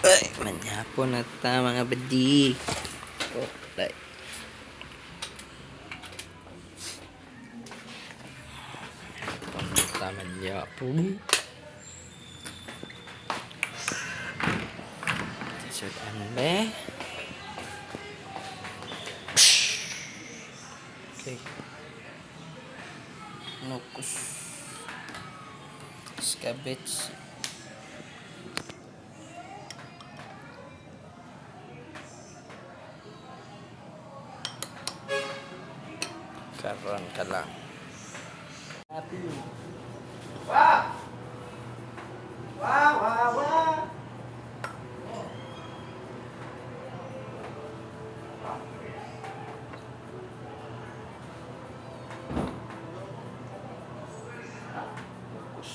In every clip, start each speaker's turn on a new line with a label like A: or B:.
A: Ay, manyapon na ta, mga badi. Oh, ay. Manyapon na ta, manyapon. Dessert anbe. Okay. Nukus. Scabets. Karon ka lang. Happy.
B: Wah! Wah, wah, wah!
A: Nukus.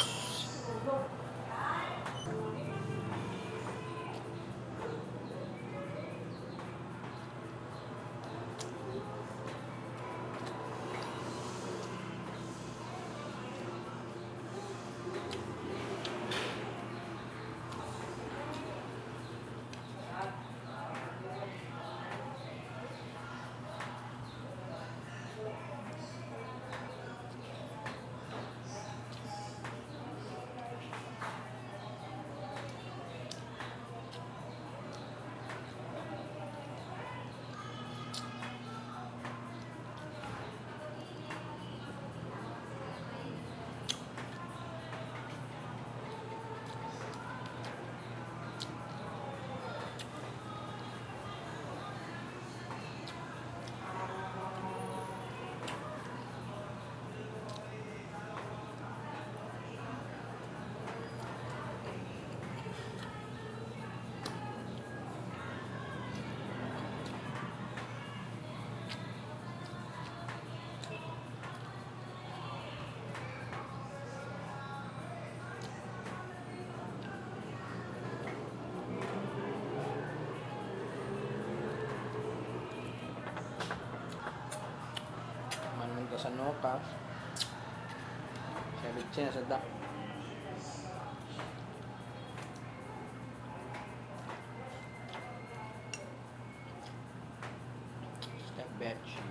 A: Manunta sa noka. Sabi siya sa dak. Step batch.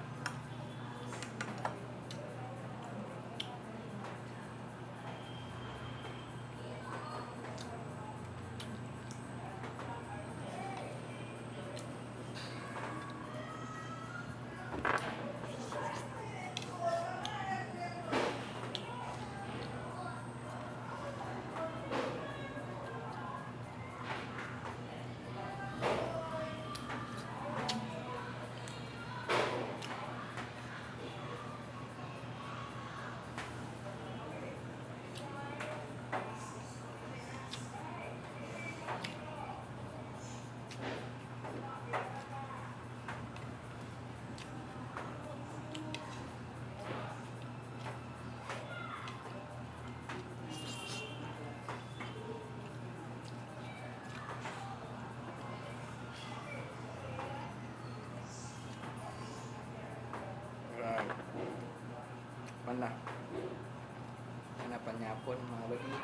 A: Right. Mana? Mana panyapon, mga bagi.